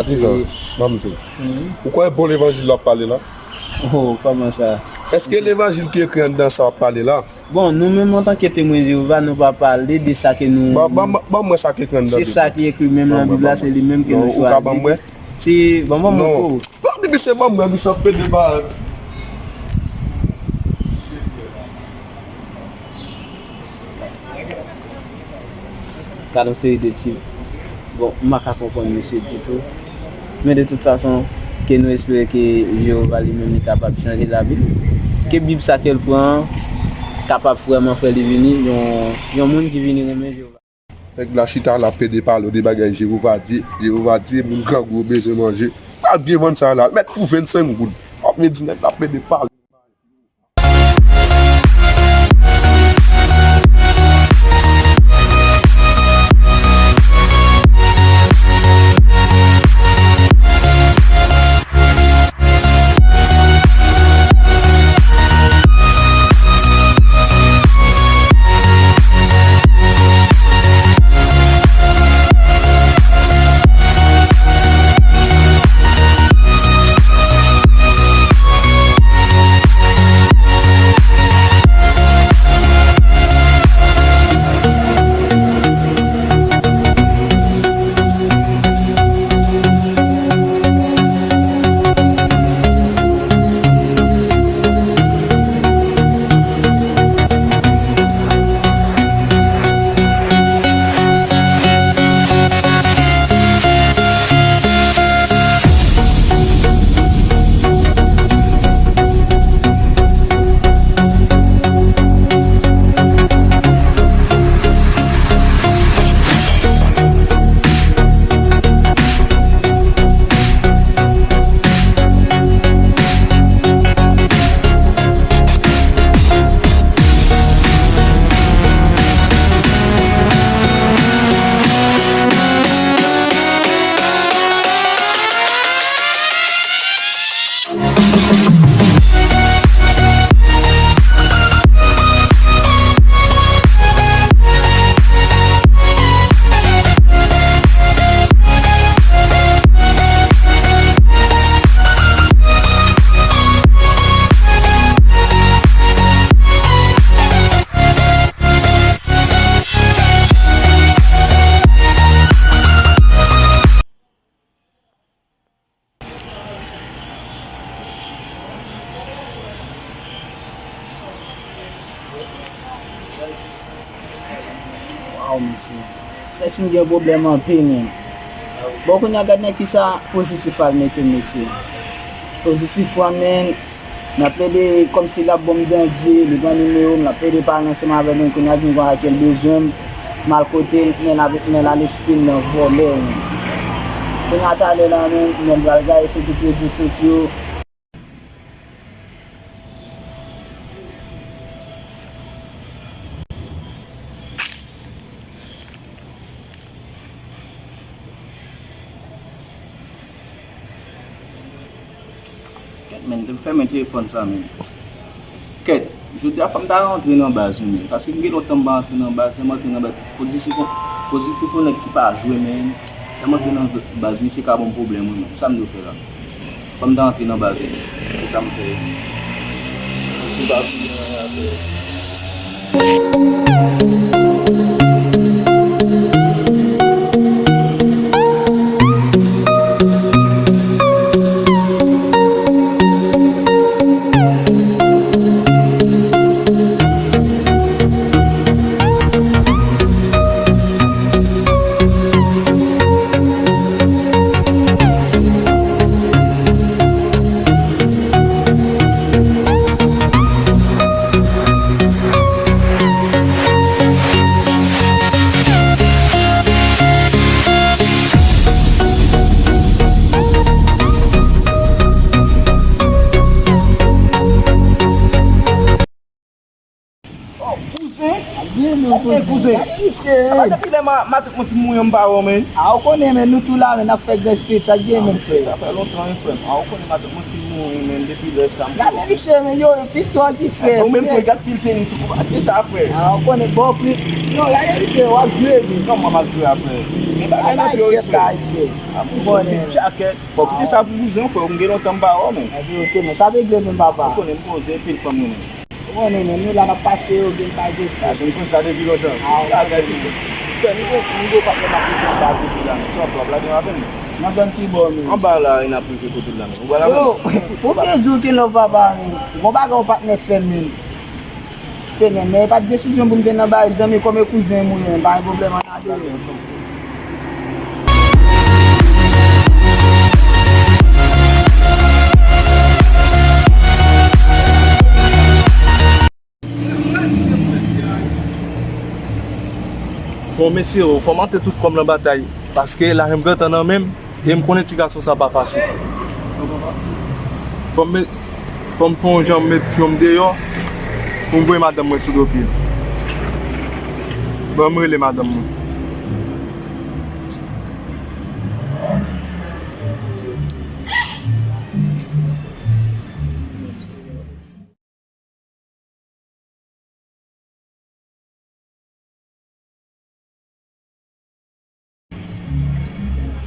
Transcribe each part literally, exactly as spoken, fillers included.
Kisa? Ban m di w. Ou kwè bon levanjil l ap pale la? Oh, kòman sa? Èske levanjil ki ekri anndan sa w ap pale la? Bon, nou menm antanke Temwen Jewova, nou pa pale de sa ke nou... Ban, ban, ban mwen sa ki ekri anndan Bib la. Se sa ki ekri menm nan Bib la, se li menm ke nou chwazi. Non, ou ka ban mwen? Se, ban mwen montre w. Non. Bon, depi se ban mwen, misye ap pede ba. Gade yon seri de ti, bon, m pa ka konprann misye ditou. Men de tout fason, ke nou espere ke Jewova li menm li kapab chanje lavi l. Ke Bib sa ke l pran an kapab vrèman fè li vini yon, yon moun ki vini renmen Jewova. Nèg la chita la ap pede pale w de bagay Jewova di, Jewova di moun grangou yo bezwen manje. Sa byen vann sa la, mèt pou vennsenk goud. W ap vin di nèg la ap pede pale. Waw, mesye. Sètin gen pwoblèm anpil, menm. Bon, kounye a, gad nan kisa Pozitif al mete m, mesye. Pozitif pran men, m ap plede kòmsi l ap ban m dandi, li pran nimewo m, l ap plede pale ansanm avè mwen, kounye a di m konsa ke l bezwen m, m al kote l, men l avèk men l al enskri m nan vòlè, menm. Kounye a talè la menm, men m pral gaye sou tout rezo sosyo. Kèt, men, te fèmen telefòn sa, men. Kèt, jodi a fò m ta rantre nan baz, wi, men. Paske m gen lontan m pa rantre nan baz, lè m rantre nan baz, Pozitif, Pozitif yon nèg ki pa jwe, men. Lè m rantre nan baz, misye ka ban m pwoblèm, wi, men. Sa m dwe fè la? Fò m ta rantre nan baz, wi. Se sa m fè. Si m pa vini, anyen a fè. Oke, kouzen. Gade misye, men. Apa depi lè ma-, matant mwen fin mouri an m pa wè w, men. A, ou konnen, men, nou tou la, men, n ap fè gran street, sa k gen, men, frè. Sa fè lontan, wi, frè m. A, ou konnen matant mwen fin mouri, men, depi lè sa m... Gade misye, men, yo, yo pito ki fè, frè. Ou menm tou, gad pil tenis ou, se sa, frè. A, ou konnen, bon, pri. Non, gade misye, w ap jwe, men. Non, mwen m ap jwe a, frè. Men bagay nan pye w, frè. A, mwen jwe pil djakèt. Bon, kite sa pou kouzen, frè, m gen lontan m pa wè w, men. Epi, oke, men, sa regle, men, papa. Ou konnen m poze, pil fanm, mwen. Ou konnen, men, nou la n ap pase yo, gen pa gen. Paske m konn sa depi lontan. A, ou konnen, men. Frè, nou gon, nou gon patnè n ap rete anba depi la, men. Sa w ap blague avè m? Nan zòn ki bò, men? Anba la, e n ap rete kote la, men. Ou wè la, men? Yo, ou byen di w te love papa, men. Gon bagay yon patnè fè m, men. Se menm, men e pa t desizyon pou m te nan bay zanmi kòm e kouzen m ou, men. Pa gen pwoblèm, ann ale. Bon, mesye, fò m antre tout kò m nan batay, paske lajan m gentan nan men m, e m konnen ti gason sa pa fasil. Fò m met, fò m fè yon jan m met pye m deyò pou m voye madanm mwen sou do pye. Ban m rele madanm mwen.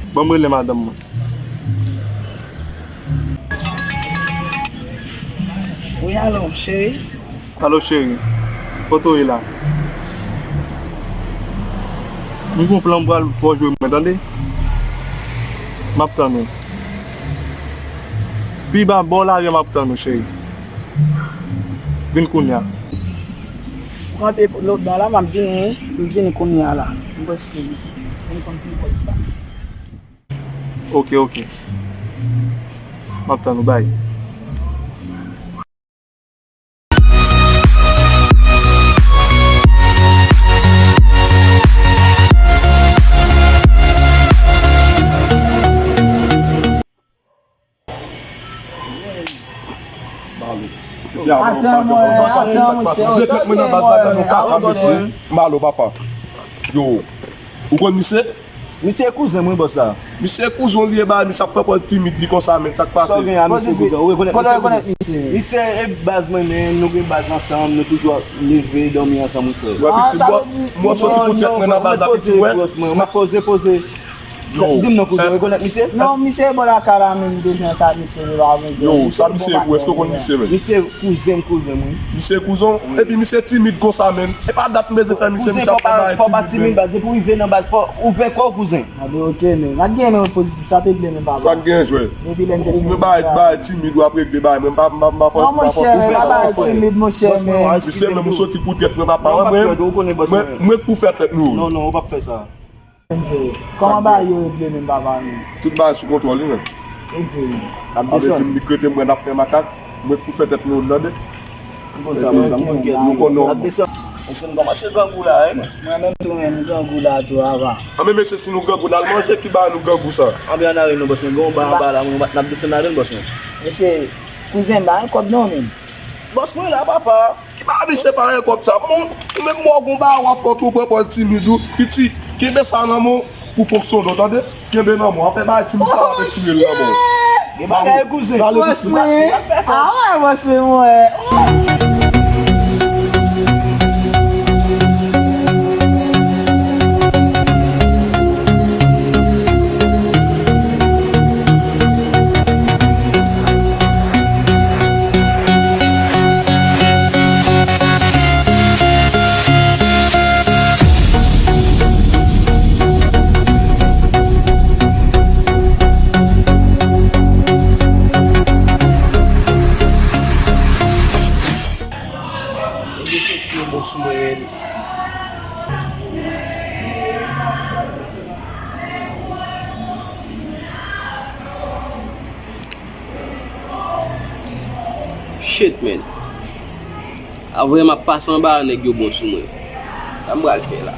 Ban m rele madanm mwen. Wi, alo, cheri. Alo, cheri. Kote w ye la? M gon plan m pral fè w jwe mwen, tande? M ap tann ou. Pi ba bò lari a, m ap tann ou, cheri. Vin kounye a. Ou kanpe lòt bò la, m ap vini, m vini kounye a la. M prèske vini. M konn pi bò sa. Oke, oke. M ap tann ou, bay. Malo. Epi avè yon pa gen konsa, sa ki sa k pase? Ou vle fèt mwen nan baz la, tande yon kaka, mesye. Malo, papa. Yo, ou konn misye? Misye kouzen mwen, bòs la. Misye kouzen w li ye, ba, misye ap pran pòz timid li konsa, men sa k pase? Sa w gen a misye kouzen? Ou rekonèt misye kouzen? Misye e baz mwen, men nou gen baz ansanm, nou toujou ap leve, dòmi ansanm, wi, frè. Wè, pitit, bò, m wè w soti pou tèt mwen nan baz la, pitit, wè. Poze, poze. Yo. Di m non, kouzen, ou rekonèt misye? Non, misye bò lakay la menm, depi sa misye li pa vle. Yo, sa misye ye pou, èske w konn misye menm? Misye kouzen m, kouzen mwen. Misye kouzen w? Epi misye timid konsa menm. E pa dat m bezwen fè misye, misye ap fè bagay timid menm. Fò pa timid, baz, depi w rive nan baz, fò ouvè kò w, kouzen. A, ben, oke, men. Gad gen men pozitif, sa te ble men papa. Sa k gen jwè? Depi lè m te fin. Ou bay, bay timid, w ap regle bay. Mwen m pa, m pa, m pa fò, m pa fò. Non, monchè, men pa bay timid, monchè, men. Misye menm ou soti pou tèt mwen, papa. Mwen, mwen, mwen k pou fè tèt nou. Non, non, ou p ap fè sa. Kòman bagay yo regle menm, papa, menm? Tout bagay sou kontwòl, wi, menm. Sa vle di m li k rete mwen n ap fè makak, mwen k pou fè tèt nou, tande? M konn sa, m konn sa, m konn kiyès nou konnen. N ap desann. Mesye, m kòmanse grangou la, wi. Mwen menm tou, menm, m grangou la tou, ava. Anben, mesye, si nou grangou, n al manje, ki bagay nou grangou sa? Anben, ann ale non, bòs mwen, gen yon ba anba la, mwen, n ap desann ale, bòs mwen. Mesye, kouzen, ba yon kòb non, menm. Bòs mwen la, papa. Ki ba misye pa gen kòb sa? Bon, ou menm mò gon ba w ap fè tou pran pòz timid ou. Piti, kenbe sa nan men w pou fonksyonnen w, tande? Kenbe nan men w. Afè ba timid sa, w ap retire l nan men w. Gen bagay kouzen. Bòs mwen. A wè, bòs mwen, mwen. Yo soti yo bon sou mwen, men. Shit, man. Apre m ap pase anba, nèg yo bon sou mwen. Sa m pral fè la?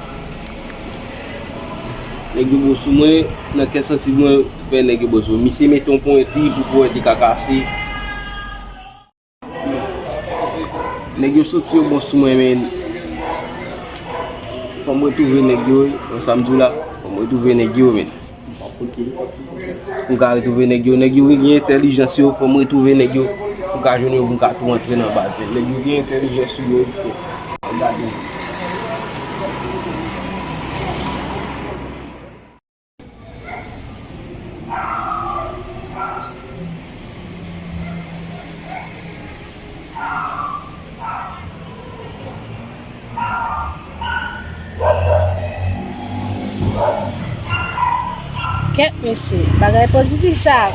Nèg yo bon sou mwen, nan kè sansib mwen, fè nèg yo bon sou mwen. Misye mete yon ponyèt li, pou ponyèt li ka kase. Nèg yo soti yo bon sou mwen, men. Fò m retwouve nèg yo wi, wè sa m di w la, fò m retwouve nèg yo, men. Pou m ka retwouve nèg yo, nèg yo gen entèlijans yo, fò m retwouve nèg yo, pou m ka jwenn yo, pou m ka tou antre nan baz, men nèg yo gen entèlijans sou yo, wi, fò m gade. Kèt mesye, bagay pozitif sa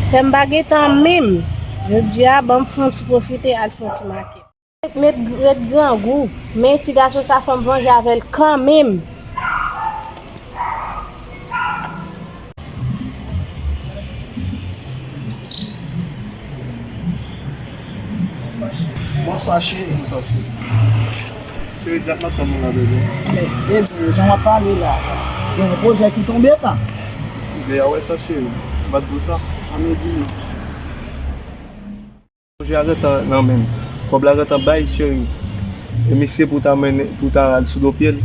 fè m pa gen tan menm. Jodi a, ban m fè yon ti pwofite al fè yon ti makèt. Met ret grangou, men ti gason sa fò m vanje avè l kanmenm. Bonswa cheri. Bonswa cheri. Cheri, dat m ap tann ou la, bebe. Men, bebe, jan w ap pale la, gen yon pwojè ki tonbe pa. Bebe, a wè sa cheri, m pa t di w sa. Ann di nou. Pwojè a gentan nan men m. Kòb la gentan bay, cheri. E misye pou ta mennen, pou ta al sou do pye l,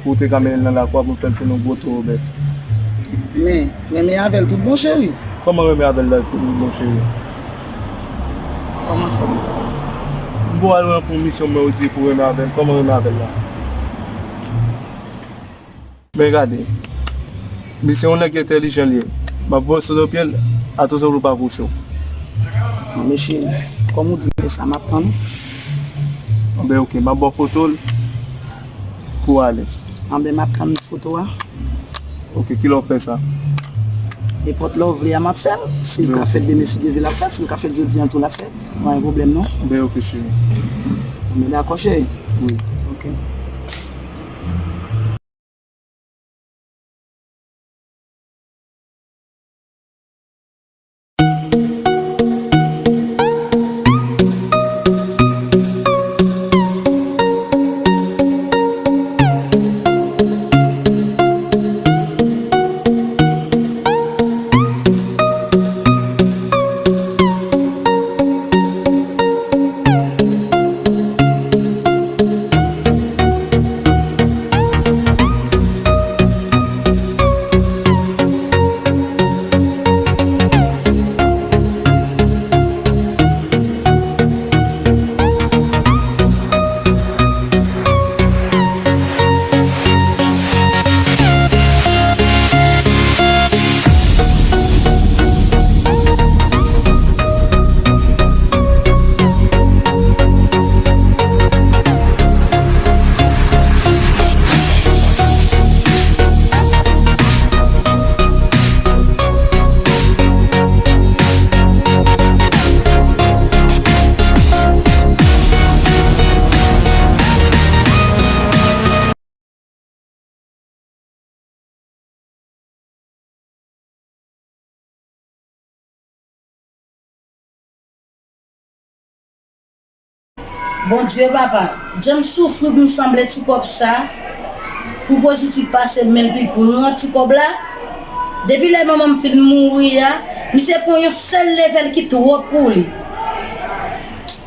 pou w te ka mennen l nan lakou a pou l fè l tounen yon gwo towo bèf. Men, renmen avè l tout bon, cheri. Kòman renmen avè l la tout bon, cheri? Kòman sa? M pou al ranpli yon misyon mwen, ou di pou renmen avè l. Kòman renmen avè l la? Men gade, misye yon nèg entèlijan li ye. M ap voye sou do pye l, atousan pou l pa kouche w. Bon, mesye, kòm ou di m fè sa, m ap tann ou. Anben, oke, m ap ba w foto l pou w ale. Anben, m ap tann foto a. Oke, kilè w ap fè sa? Nenpòt lè w vle a, m ap fè l. Si l ka fèt demen, si Dye vle, l ap fèt. Si l ka fèt jodi a tou, l ap fèt. Pa gen pwoblèm, non. Anben, oke, cheri. Anben, dakò, cheri? Wi. Oke. Bondye papa, jan m soufri pou m sanble ti kòb sa, pou Pozitif pase men l pi pran ti kòb la. Depi lè manman m fin mouri a, misye pran yon sèl leve l ki twòp pou li.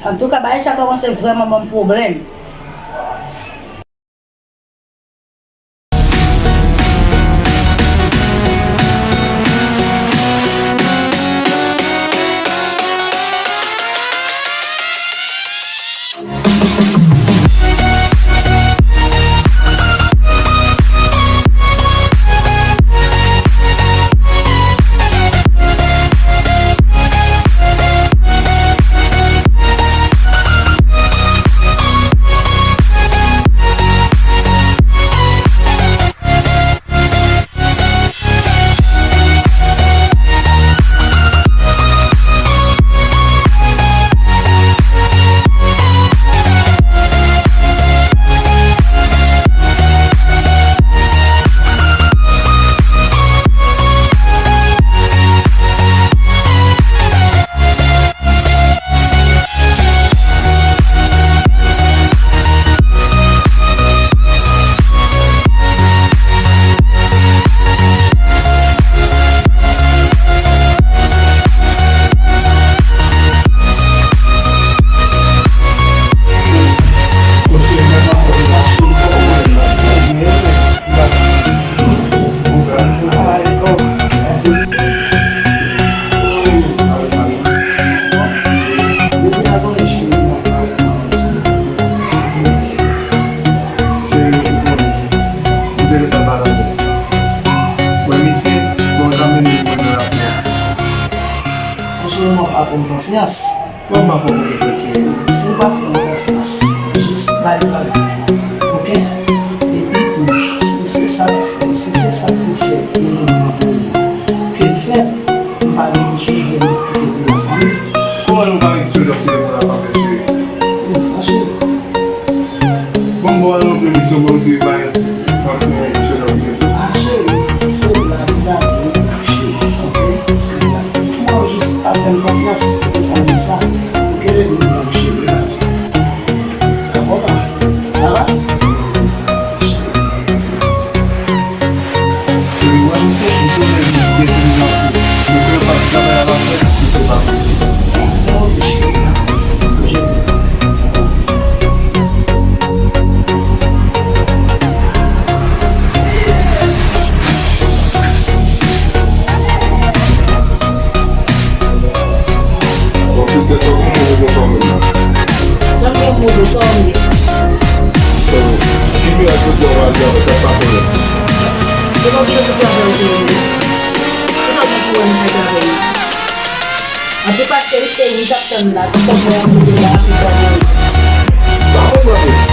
Antouka, bagay sa kòmanse vrèman ban m pwoblèm. Konfyans. Kòman pa fè w konfyans, cheri? Si w pa fè m konfyans, jis bay vag. Oke? Epi tou, si se sa k fè, si se sa k pou fè pou nou mantounen, ke l fèt, m pa gen ti cheri m ap kite pou lafanmi. Kòman nou pa gen ti cheri n ap kite pou lafanmi, cheri? Men sa, cheri. Bon, bon, nou te misyon, bon, nou te bay yon ti fanm, yon ti cheri n ap kite. Ah, cheri, se blag, blag, wi, cheri, oke? Se blag. Ou jis pa fè m konfyans, se sa m di sa. Oke, le nou nan cheri, blag. Dakò, pa? Sa va? Cheri, wè misye, misye vle vin detwi m nan kou. Misye pa travay a la fèt, misye pa pou li. Bon, cheri, je te Bon, sistè, sa w gen move konsa w menm nan? Sa m gen move, sa w menm? Ki mirak jodi a w al travay, sa k pase menm? Se pa okipe sou travay ou te ye. Kisa w gen pou wè m fè travay la? Antouka, cheri, cheri, m t ap tann la, ti kòb mwen an poze la, ti kòb mwen. Pa konprann.